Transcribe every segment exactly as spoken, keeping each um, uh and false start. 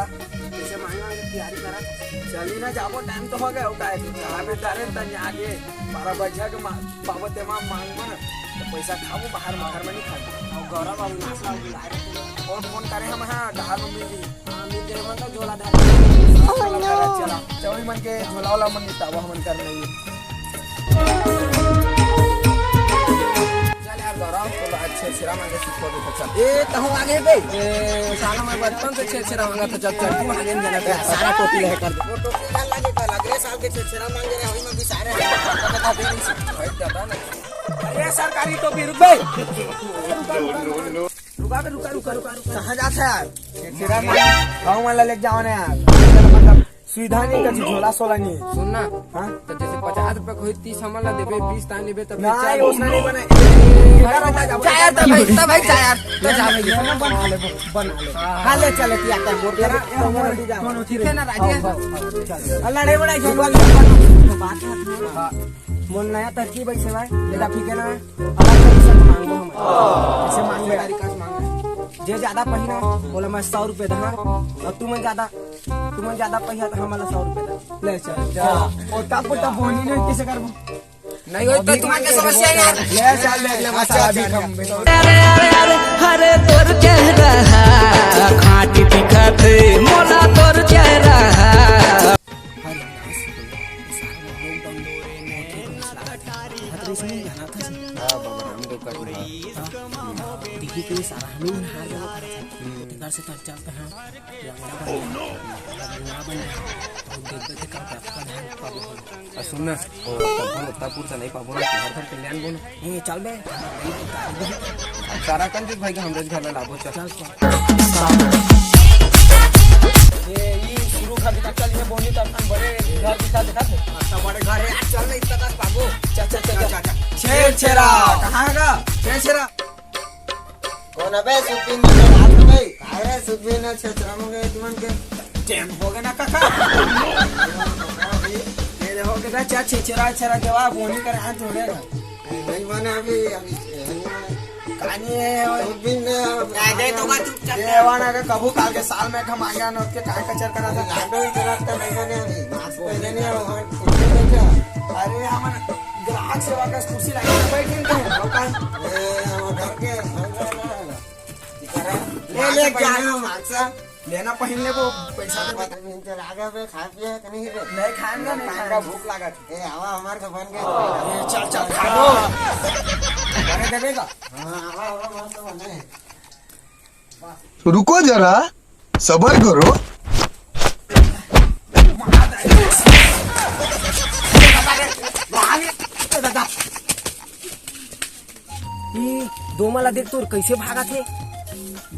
कैसे मांगे मांगे तैयारी करा। चली ना जाबो, टाइम तो हो गया, उठा है, कहाँ पे डारे तन आगे बारह बजे के मा-, बाबा ते मां मांग मन, तो पैसा खाबो बाहर, बाहर में नहीं खाबो। और गौरव बाबू नाश्ता बुला रहे थे। और फोन करे हम, हाँ, डहार मम्मी जी। हाँ, मिल गए मन तो झोला धर। चला, चौड़ी मन के झोला वाला मन नितावा हमन कर नहीं। चल यार गौरव, तो अच्छे छेरा मांगे सीखो दे तो चल। ए, तहूं आगे बे। ए, साला मैं बचपन से छेरा छेरा मांगा था, जब चड्डी मांगे नहीं जाना था, सारा टोपी रह कर दे। वो टोपी ना लगे कल, अगले साल के छेरा मांगे रहे, वही में भी सारे हैं। बता दे नहीं सकते। भाई, ज्यादा नहीं। अरे, सरकारी टोपी, रुक बे। रुका, रुका, रुका, रुका। कहाँ जात है यार? छेरा मांगे। गाँव वाला लेके जाओ ना यार। सुविधा नहीं, कछु झोला सोला नहीं। सुन ना, हाँ? तो जैसे पचास रुपए कोई तीस हमन ला देबे, बीस तान लेबे, तब नहीं, चार उसने नहीं बना। जा यार, तब भाई, तब भाई, जा यार, तो जा भाई। बना ले, बना ले। हाँ, ले चले, तू आता है, मोर तेरा, मोर दी जा। ठीक है ना, राजेश? हाँ, हाँ, चल। अल्लाह रे, बड़ा झोला। बात है। हाँ। मोर नया तरकीब है, सेवा, बेटा, ठीक है ना? अलग तरह से मांगो हम। कैसे मांगो? तरीका से मांगो। जे ज्यादा पहिना, बोला, मैं सौ रुपए दहा, और तुमन ज्यादा तुमन ज्यादा पहिया त हमन ला सौ रुपया दे। ले चल, चल। हाँ। ओटा पोटा बोनी ने कैसे करबो? नहीं होई तो तुम्हारे समस्या है यार। ले चल, देख ले, अच्छा, मसाला भी अच्छा, कम। अच्छा। अरे, अरे, अरे, अरे, तोर चेहरा खाटी दिखत, मोला तोर चेहरा। हाँ, बाबा राम देव का भी है। हाँ, देखी के सारा हमें हार जाना था। घर से तो चलते हैं। लंगड़ा बन गया। लंगड़ा बन गया। और देख देख के कल रात का ध्यान पाबो। आ, सुन ना, ओ, तब बोल, तब पुरसा नहीं पाबो ना, घर घर के ल्यान बोल। नहीं, चल बे। अब सारा कंजूस भाई का हमरे घर ला लाबो, चल। चल, चल। ये, ये शुरू खा दिखा, चल, ये बोनी तब हम बड़े घर दिखा, दिखा दे। अच्छा, बड़े घर है, चल ना, इतना तक पाबो। चल, चल, चल, चल, चल। चल। छेर छेरा। कहाँ है का? छेर छेरा। कौन अबे सुखबिन में तो रात हो गई। अरे सुखबिन ने छेचरा मंगे तुमन के। टाइम हो गया ना काका। ये हो गया चार छेचरा छेरा के बाद बोनी कर हाथ जोड़े ना। नहीं बने अभी, अभी नहीं बने। कहानी है और सुखबिन ने आ गए तो बात चुपचाप ये वाला के कबू काल के साल में हम आ गया ना, उसके काय कचर करा था। लाडो ही करा था, नहीं बने अभी। मास्क पहने नहीं है, वहाँ कुर्सी पे क्या? अरे हम ग्राहक सेवा का कुर्सी लगा के बैठ गए हैं, लोग का। ए, हम घर के, घर के, घर के। ले, ले, क्या? मास्क। लेना पहन ले वो, पैसा दे। बता, मिनट लागा बे, खा पिया कि नहीं रे? नहीं खाएंगे, नहीं खाएंगे। भूख लगा थी। ए, आवा हमारे से बन गए। ए, चल, चल, खा लो। बने देवे का? हाँ, आवा, आवा, मस्त बने। रुको जरा, सबर करो। ये दो मला देख तोर कैसे भागत हे,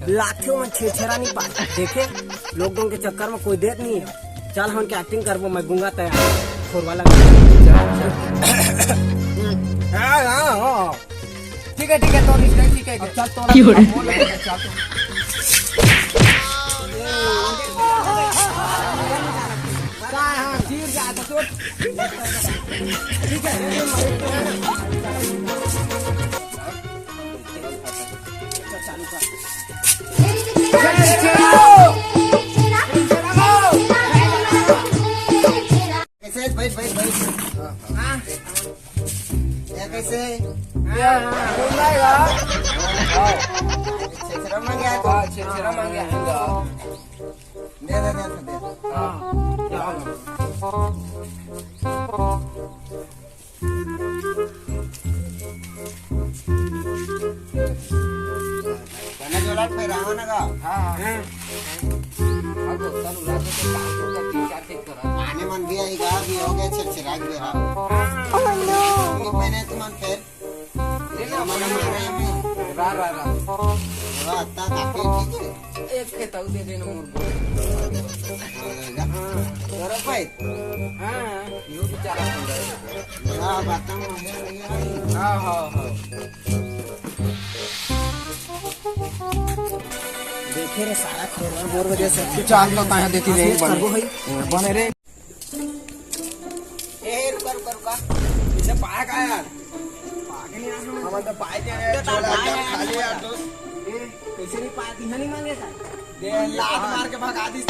लाथे मन छेरछेरा नहीं पाए। देखे, लॉकडाउन के चक्कर में कोई देख नहीं है। चल, हम के एक्टिंग करबो, मैं गूंगा तैयार, खोरवा लगा। हाँ, हाँ, हाँ। ठीक है, ठीक है, तो ठीक है, ठीक है। अब चल, तो क्यों रे? बोल, चल, तो। हाँ, हाँ, फिर जा, तो ठीक है। चालू कर। कैसे? बैठ, बैठ, बैठ। हाँ। ये कैसे? ये, हाँ, बोल रहा है यार। हाँ। छेरछेरा मांगे है तो। हाँ, छेरछेरा मांगे है। दे, दे, दे, दे। हाँ, क्या होगा? बना जोला पे रहो ना का? हाँ, हाँ। अब तो उला के तो काम को तीन चार दिन करा। आने मन भी आई गा, भी हो गए, छेरछेरा के बेरा। Oh no। ये पहने तुम फिर? ले ले, मन मारे हमें। रा, रा, रा। रा, ता काफी ठीक है। एक खेताऊ दे देना मोर को। हाँ, जरा भाई। हाँ, यो बेचारा सुन रहा है। हाँ, बात हम है, नहीं है। हाँ, हाँ, हाँ। देखे रे, सारा खोर बोर वजह से। चाल तो ताहे देती रे, बने। बने रे। ए, रुका, रुका, रुका। इसे पाया का यार? पाके नहीं आ रहा। हम तो पाए के रहे, झोला एकदम खाली यार, दोस्त। ए, कैसे नहीं पाया? इन्हें नहीं मांगे का? दे, लात मार के भगा दिस।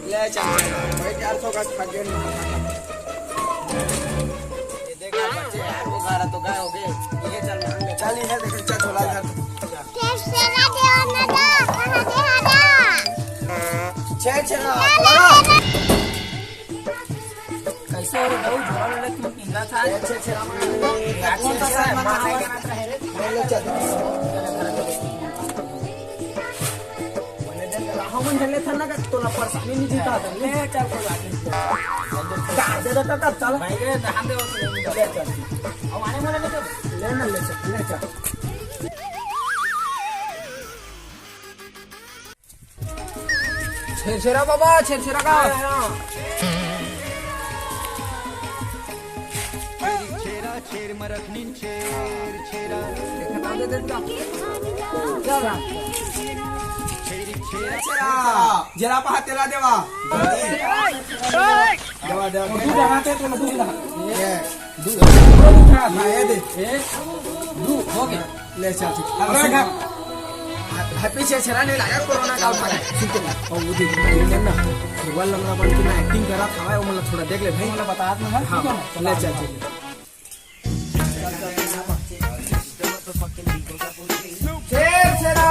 ले चल, चल। भाई, चार सौ का खा गया। ये देख यार, बच्चे यार, वो खा रहा तो गाय हो गए। ये चल, मांग ले। चल, इधर देख, चल, झोला इधर। छेरछेरा देवा ना दा, कहाँ दे हा दा? छेरछेरा, लगा। कैसे हो रे भाऊ, झोला ले तुम पिंगा था? छेरछेरा, कौन सा सामान है? हमन झन लेथन ना, तोला परेशानी नहीं जीता था। ले चल, कोई बात नहीं। चार दे देता तब चल। भाई रे, नहान दे वो तो। ले चल। अब आने वाला नहीं तो। ले ना, ले चल, ले चल। छेरछेरा बाबा, छेरछेरा का। हाँ, हाँ। छेरा, छेर मरखनिन, छेर, छेरा। देखा था, दे, दे, दे। चल। छेरा, छेरा। जरा पहा तेला देवा। देवा, देवा, दूध देवा। लगाते तो दूध लगा। ये, दूध। दूध उठा। हाँ, ये दे। ये, दूध, हो गया। ले चल, ठीक। अब अब सुन। सुन। Happy छेरछेरा नहीं लगा, कोरोना काल था। सुन तो, और वो देख, वो देख ना, वो लंगड़ा बन के ना acting करा था, वो मतलब थोड़ा देख ले भाई। मतलब बता दे ना, हाँ, ठीक है ना? ले चल, ठीक। छेरछेरा।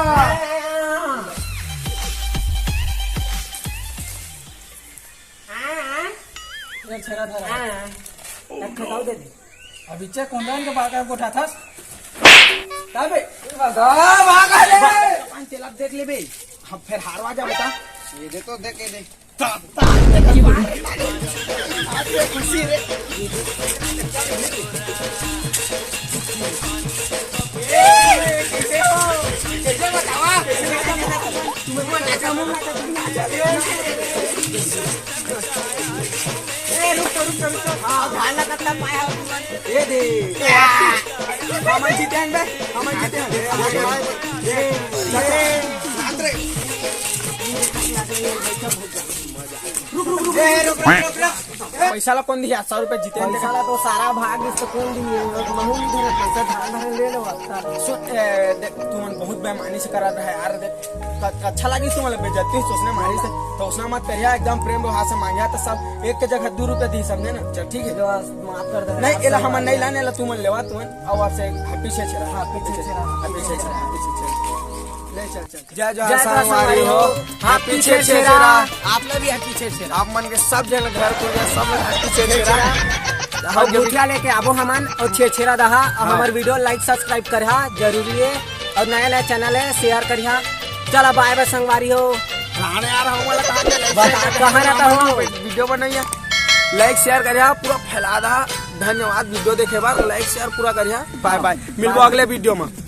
छेरछेरा धरा। अब इच्छा कोंडन के बागा गोठा थस। का बे? भागा, भागा ले। पान तेला देख ले बे। हम फिर हारवा जा बता। ये दे तो, देख के दे। ता, ता, आज ये खुशी रे। ए, कैसे हो? कैसे बतावा? तुम्हें नाचा, नाचा, नाचा। ए, रुक तो, रुक तो, रुक तो। हाँ, धान लगा तब आया हो तुम। ये दे। क्या? हमन जीते हैं बे, हमन जीते हैं। ये, ये, ये, रुक, रुक, रुक, रुक, रुक, रुक। पैसा ला कौन दिया? सौ रुपया जीते हैं। पैसा ला तो सारा भाग इस तो कौन दिए? महू नहीं धरे पैसा, धान धरे ले लो। सुन, ए, देख, तुमन बहुत बेईमानी से करा रहा है यार। देख, त-, अच्छा लगी तुमन बेइज्जती सोचने मारी से, तो उसने मत करिया, एकदम प्रेम भाव से मांगिया, तो सब एक के जगह दो रुपया दी, समझे ना? चल, ठीक है। जो आज माफ कर दे। नहीं, एला हमन नहीं लाने ला, तुमन लेवा, तुमन। और आपसे happy Chherchhera. Happy Chherchhera. Happy Chherchhera. Happy Chherchhera. ले चल, चल। जय जय जय संगवारी संगवारी हो। हो। Happy छेरछेरा। आप ला भी happy छेरछेरा। आप मन के सब जन घर को, सब लोग happy छेरछेरा। और गुठिया लेके आबो हमन और छेरछेरा दहा और हाँ। हमर video like subscribe करहा जरूरी है। और नया नया channel है, share करिहा। चला bye bye संगवारी हो। राणे यार, हम वाला कहाँ के like बता, share कहाँ रहता हो? Video बनाइए, like share करिहा, पूरा फैला दहा। धन्यवाद video देखे बर, like share पूरा करिहा। Bye bye, मिलबो अगले video में।